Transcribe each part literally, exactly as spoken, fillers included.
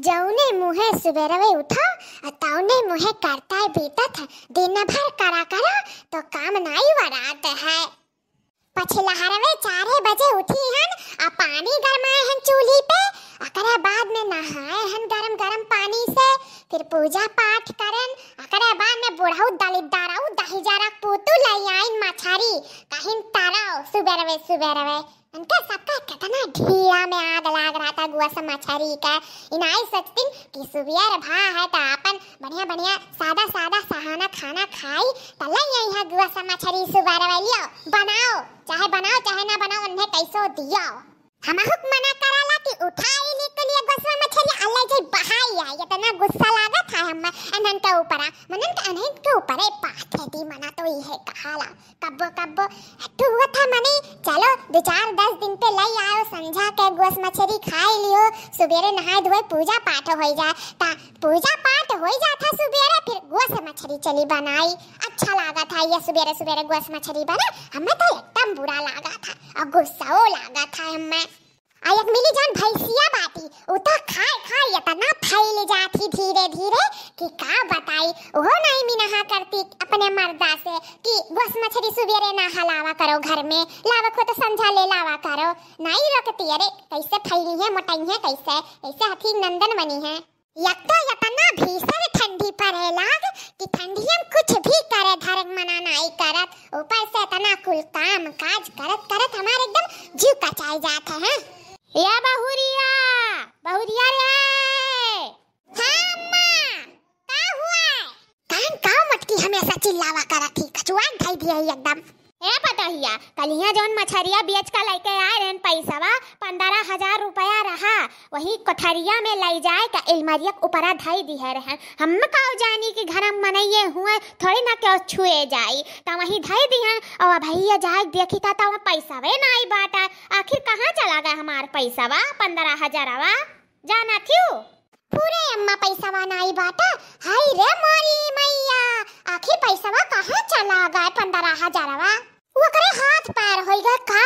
तौने मुहे सुबेरवे उठो, अ तौने मुहे करतै बीतत है। दिन भर करा करो, तो काम नाई वरात है। पछिलहरवे चारे बजे उठी हन, अ पानी गरमाए हन चूल्ही पे, अकरे बाद में नहाए हन गरम गरम पानी से, फिर पूजा पाठ करन, अकरे बाद में बुढ़ऊ दलिद्दरऊ दही जरा पूतू लइ आइन मछरी, कहिन तरौ सुबेरवे सुबेरवे। इनके सबका कितना ढीला में आग लाग रहा था गुआ से मछरी का। इनाई सोचतिन कि सुबेर भा है तो आपन बढ़िया बढ़िया सादा सादा सहाना खाना खाई, त लइ आई है गुआ से मछरी सुबेरवे लियो। बनाओ, चाहे बनाओ, चाहे ना बनाओ, उन्हें कैसो दियो। हमहू क मना कराला कि उठाई ली के लिए गुआ से मछरी, अल्लाह जी बहाई आई। इतना गुस्सा लागत है हम इन्हन के ऊपरा, मनन के इन्हन के ऊपरे पाथे दी, मना तो इहे कहाला। कब्बो कब्बो तू हुआ था मने, चलो दो चार दस दिन पे लइ आओ, संझा के गोस मछरी खाई लियो, सुबेरे नहाए धोए पूजा पाठ होइ जाए। ता पूजा पाठ होइ जात है सुबेरे, फिर गोस मछरी चली बनाई। अच्छा लागा था ये सुबेरे सुबेरे गोस मछरी बना, हमें तो एकदम बुरा लागा था और गुस्साओ लागा था हमें। आ एक मिली जौन भैंसिया बाटी, उ तो खाए खाए इतना फैल जात ही धीरे धीरे कि का बताई। उहो नाई मिनहा करती अपने मर्दा से कि गोस मछरी सुबेरे ना हलावा करो घर में, लावक हो तो संझा ले लावा करो। नाई रोकती, अरे कैसे फैली है, मोटाई है, कैसे, कैसे हथी नंदन बनी है। एक तो इतना भीषण ठंडी पड़े लाग कि ठंडिया में कुछ भी करे धरे क मना नाई करत, ऊपर से इतना कुल काम काज करत करत हमार एकदम जीव कचाई जात है। ए बहुरिया, बहुरिया रे। हाँ अम्मा, का हुआ? कान काव मटकी हमेशा चिल्लावा करत ही, कचुआन धई दिया ही एकदम। ए पतोहिया, कलिया जौन मछरिया बेच के लइके आए रहन पैसवा, पन्द्रह हजार रुपया रहा, वही कोठरिया में लइ जाए के इलमरिया के ऊपरा धई दिहे रहन। हम काव जानी कि घर में मनइये हुए, थोड़ी ना केहू छुए जाई, त वही धई दिहन। और भैया जाए देखी था, त वहाँ पैसवे नाई बाटा। आखिर कहाँ चला गए हमार पैसवा, पन्द्रह हजारवा? जाना थियू? पूरे अम्मा पैसवा नाई बाटा। हाय रे मोरी मैया, आखिर पैसवा कहाँ चला गए पन्द्रह हजारवा? ओकरे हाथ पैर होई गए का?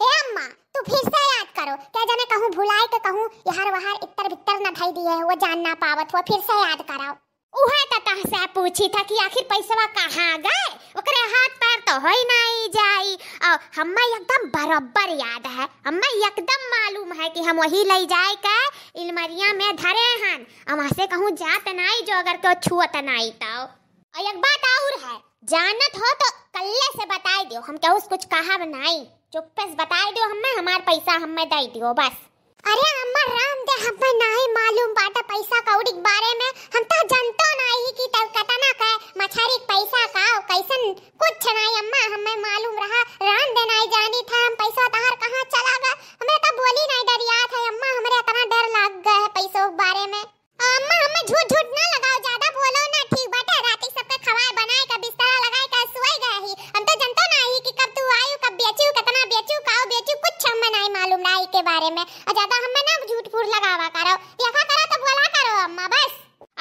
ए अम्मा, तू फिर से याद करो, क्या जाने कहूँ भुलाए के कहूँ यहर वहर इत्तर बित्तर न धई दिए हो, जान ना पावत हो, फिर से याद कराओ। उहे त तहसे पूछी था कि आखिर पैसवा कहाँ गए? ओकरे हाथ पैर तो होई नाई जाई। और हम्मे एकदम बरोबर याद है, हम्मे एकदम मालूम है कि हम वही लइ जाए के इलमरिया में धरे हन। और वहाँ से कहूँ जात नाई जो अगर केहू छुअत नाई तो। और एक बात और है, जानत हो तो कल्ले से बताई दियो, हम केहू से कुछ कहब नाई, चुप्पे से बताई दियो हम्मे, हमार पैसा हम्मे दई दियो बस। अरे अम्मा राम दे, हम्मे नाई मालूम बाटे पैसा कौड़ी के बारे में, हम तो जनतो नाई ही कि तब कतना का मछरी के पैसा का कैसन, कुछ नाई अम्मा, हम्मे मालूम रहा, राम दे नाई जानी था हम पैसा तहार कहाँ चला गए, हमरे तो बोली नाई डरियात है अम्मा, हमरे इतना डर लाग गए है पैसों के बारे में। अम्मा, हम्मे झूठ झूठ ना लगाओ, ज्यादा बोलो ना, ठीक बाटे? राती सबके खवाए बनाए का बिस्तरा लगाए का सोए गए ही। हम तो जनतो ना ही कि कब तू आयु, कब बेचू, कितना बेचू, काऊ बेचू, कुछ हम्मे नाई मालूम रहा के बारे में। और ज्यादा हम्मे ना झूठ फूट लगावा करो, देखा करो तो बोला करो अम्मा बस।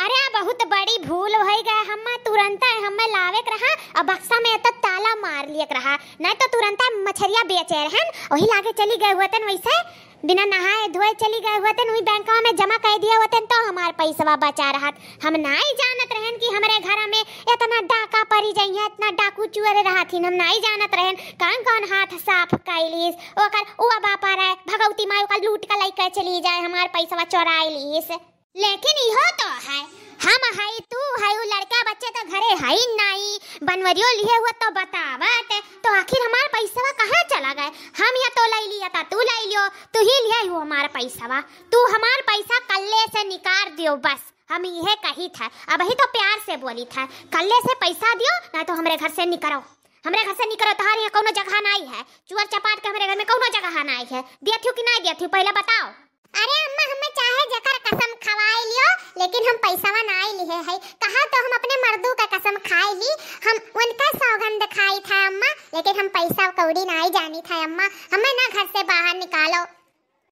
अरे, बहुत बड़ी भूल होई गए, हम्मे तुरंत हम्मे लावे के रहा और बक्सा में तो ताला मार लिए के रहा, नहीं तो तुरंत मछरिया बेचे रहन, वही लागे चली गए हुए तन वैसे। बिना नहाए धोए चली गए होतेन, वही बैंकवा में जमा कर दिए होतेन, तो हमार पैसवा बचा रहत। हम नाई जानत रहन कि हमरे घर में इतना डाका परी जाइए, इतना डाकू चुअर रहथिन। हम नाई जानत रहन कौन कौन हाथ साफ कैलिस, ओकर उआ बापा रहे, भगवती माई ओकर लूट के लइके चली जाए, हमार पैसवा चोराई लीस। लेकिन इहो तो है, हम हई, तू हई, उ लड़का बच्चे तो घरे हई नाई, बनवरियो लिए हुआ तो बतावत, तो आखिर हमार पैसवा कहाँ चला गए? हम या तो लइ लिया था, तू लइ लियो, तू ही लिया हो हमार पैसवा। तू हमार पैसा कल्ले से निकाल दियो बस, हम इहे कही था, अबही तो प्यार से बोली था, कल्ले से पैसा दियो, ना तो हमरे घर से निकरो, हमरे घर से निकरो, तोहार यहाँ कौनो जगह नाई है, चुअर चपाट के हमरे घर में कौनो जगह नाई है। दिया थियो कि नाई दिया थियो, पहले बताओ। अरे अम्मा, हमें चाहे जेकर कसम खवाए लियो, लेकिन हम पैसवा नाई लिहे है। कहा तो हम अपने मर्दू का कसम खाए ली, हम उनका सौगंध खाई था अम्मा, लेकिन हम पैसा कौड़ी नाई जानी था अम्मा। हमें ना घर से बाहर निकालो।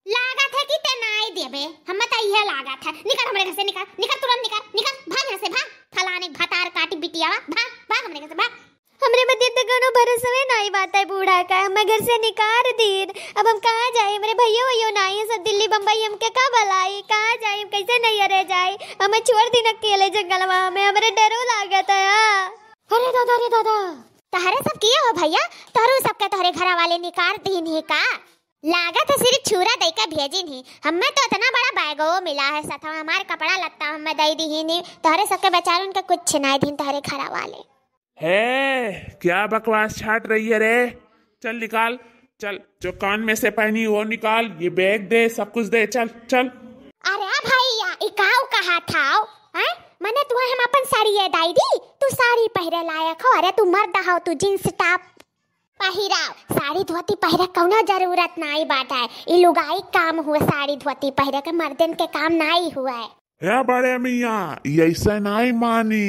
लागत है कि ते नाई देबे, हमें तो इहे लागत है। निकल हमरे घर से, निकल, निकल, तुरंत निकल, निकल, भाग यहाँ से, भाग। फलाने भतार काटी बिटियावा, भाग, भाग हमरे घर से, भाग। हमरे बदे त कउनो भरोसवे नाई बाटे बूढ़ा का, हमें घर से निकार दीन। अब हम कहाँ जाई? हमरे भइयो वइयो नाई है, सब दिल्ली बम्बई, हमके का बलाई? कहाँ जाई? हम कैसे नैहरे जाई? हमें छोड़ दीन अकेले जंगलवा में, हमरे डरो लागत है। हाँ। अरे दादा, अरे दादा। तहरे सब किए हो भइया? तोहरो सबके तोहरे घरा वाले निकार दीन ही का? लागत है सिर्फ छुरा दई के भेजिन ही। हमें तो इतना बड़ा बैगो मिला है सथवा, हमार कपड़ा लत्ता हमें दई दीन ही। तोहरे सबके बेचारुन के कुछ नाई दीन तोहरे घरा वाले। हे, क्या बकवास छाट रही है रे? चल निकाल, चल, जो कान में से पहनी वो निकाल, ये बैग दे, सब कुछ दे, चल, चल। अरे भइया, ई काऊ कहा था, हैं? मने तुहे हम अपन साड़ी ये दाई दी, तू साड़ी पहिरे लायक हो। अरे तू मर्द हो, तू जींस टॉप पहिराव, साड़ी धोती पहिरे कउनो जरूरत नाई बाटे। ई लुगाई काम हुए साड़ी धोती पहिरे के, मर्दन के काम नाई हुए। हे बड़े मियाँ, ई ऐसे नाई मानी।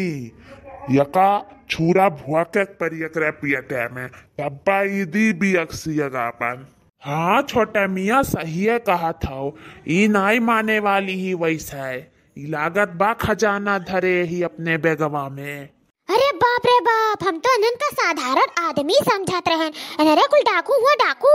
यका छुरा भुआ के परी एकरे पियटे में, तब्बा ई दी बियक सियग आपन। हाँ छोटे मियाँ, सहिए कहत हौ, ई नाई माने वाली ही वैसे। ई लागत बा खजाना धरे ही अपने बेगवा में। अरे बाप रे बाप, हम तो इन्हन का साधारण आदमी समझत रहन। अरे कुल डाकू हुआ, डाकू।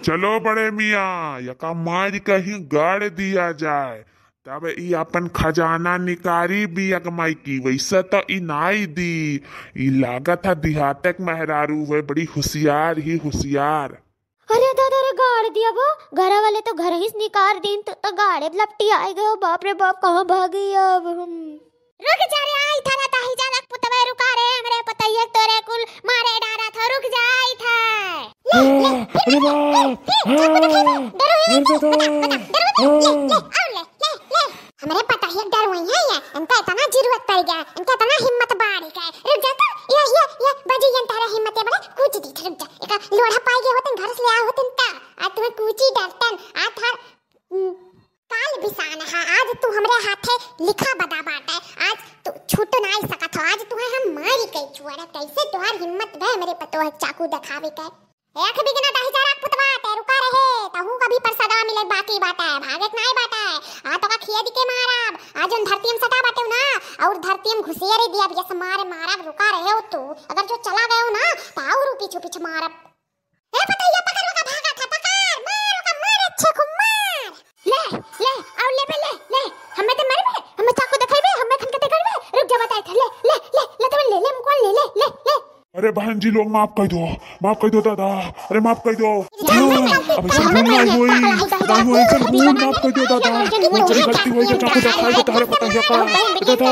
चलो बड़े मियाँ, यका मार कहीं गाड़ दिया जाए, तब ई अपन खजाना निकारी बियक माई की। वैसे तो ई नाई दी, ई लागत है देहातक मेहरारू हुए, बड़ी हुसियार ही हुसियार। अरे दादा रे, गाड़ दिया वो, घर वाले तो घर ही से निकार दीन, तो, तो गाड़े लपटी आए गए। बाप रे बाप, कहाँ भागी अब हम? रुक जा रे, आई था ना ताही जालक पुतवे, रुका रे, हमरे पतैया तोरे कुल मारे डारा था, रुक जा, आई था। ले, ले, अरे बाप, ले, चाकू दिखाई दे, डरो ही मत, बता, बता, डरो मत, ले, ले, आओ, ले, ले, ले। हमरे पतैया डर हुई है ये, इनका इतना जरूरत पड़ गया, इनका इतना हिम्मत बढ़ गया। रुक जा तो, ये, ये, ये, बजी ये तारा हिम्मत है बड़े, कूच दी था, रुक जा। एक लोढ़ा पाई गए होते, घर से ले आए होते इनका, आज तुम्हें कूची डरतन, आज थार, हम्म, काल बिसान है, आज तू हमरे हाथे लिखा बदा बाटे, आज तू छूट नाई सकत हो, आज तुहे हम मारी के छुअरे। कैसे तुहार हिम्मत भे हमरे पतोह चाकू देखावे के? एक बिगना दही जरा पुतवा ते रुका रहे, तहू कभी परसदवा मिले बाकी बाटे, भागे के नाई बाटे। आ तो का खिया दी के मारब, आज उन धरती हम सटा बाटे ना, और धरती हम घुसिया रे दिया, यस मारे मारब, रुका रहे हो तू। अगर जो चला गए हो ना, तो और पीछू पीछू मारब। ए पतैया, पकड़ ओका, भागा था, पकड़, मार ओका, मार, अच्छे खूब मार। ले, ले, आओ, ले बे, ले, ले, हमें तो मरबे, हमें चाकू दिखाइबे, हमें खन के करबे, रुक जा, बताए थे, ले, ले, ले, ले, तो ले, ले, मुकवा ले, ले, ले, ले। अरे बहन जी लोग, माफ कर दो, माफ कर दो दादा, अरे माफ कर दो। जा, जा, जा, अब ऐसा भूल ना होई, ना होई, ऐसा भूल माफ कर दो दादा। कोई बड़ी गलती होई तो चाकू दिखाई दे, तोहरे पता है का? दादा,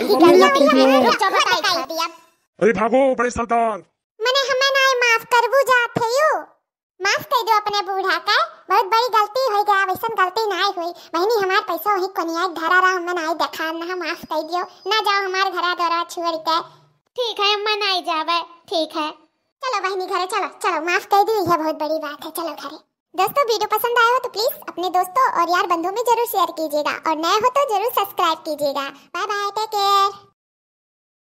एक बार माफ कर दो। रुक जा, बताए थे। अरे भागो बड़े सरदार। मने हमें नाई माफ करबू जात है यू? माफ कर दो अपने बूढ़ा के, बहुत बड़ी गलती हो गया, वैसन गलती नाई हुई। बहनी हमार पैसा वही कोनिया धरा रहा, हमें नाई देखा, ना माफ कर दियो, ना जाओ हमार घरा द्वारा छोड़ के। ठीक है अम्मा, नाई जावे, ठीक है। चलो बहनी घरे चलो, चलो माफ कर दी, यह बहुत बड़ी बात है, चलो घरे। दोस्तों वीडियो पसंद आया हो तो प्लीज अपने दोस्तों और यार बंधुओं में जरूर शेयर कीजिएगा और नए हो तो जरूर सब्सक्राइब कीजिएगा। Bye bye, take care.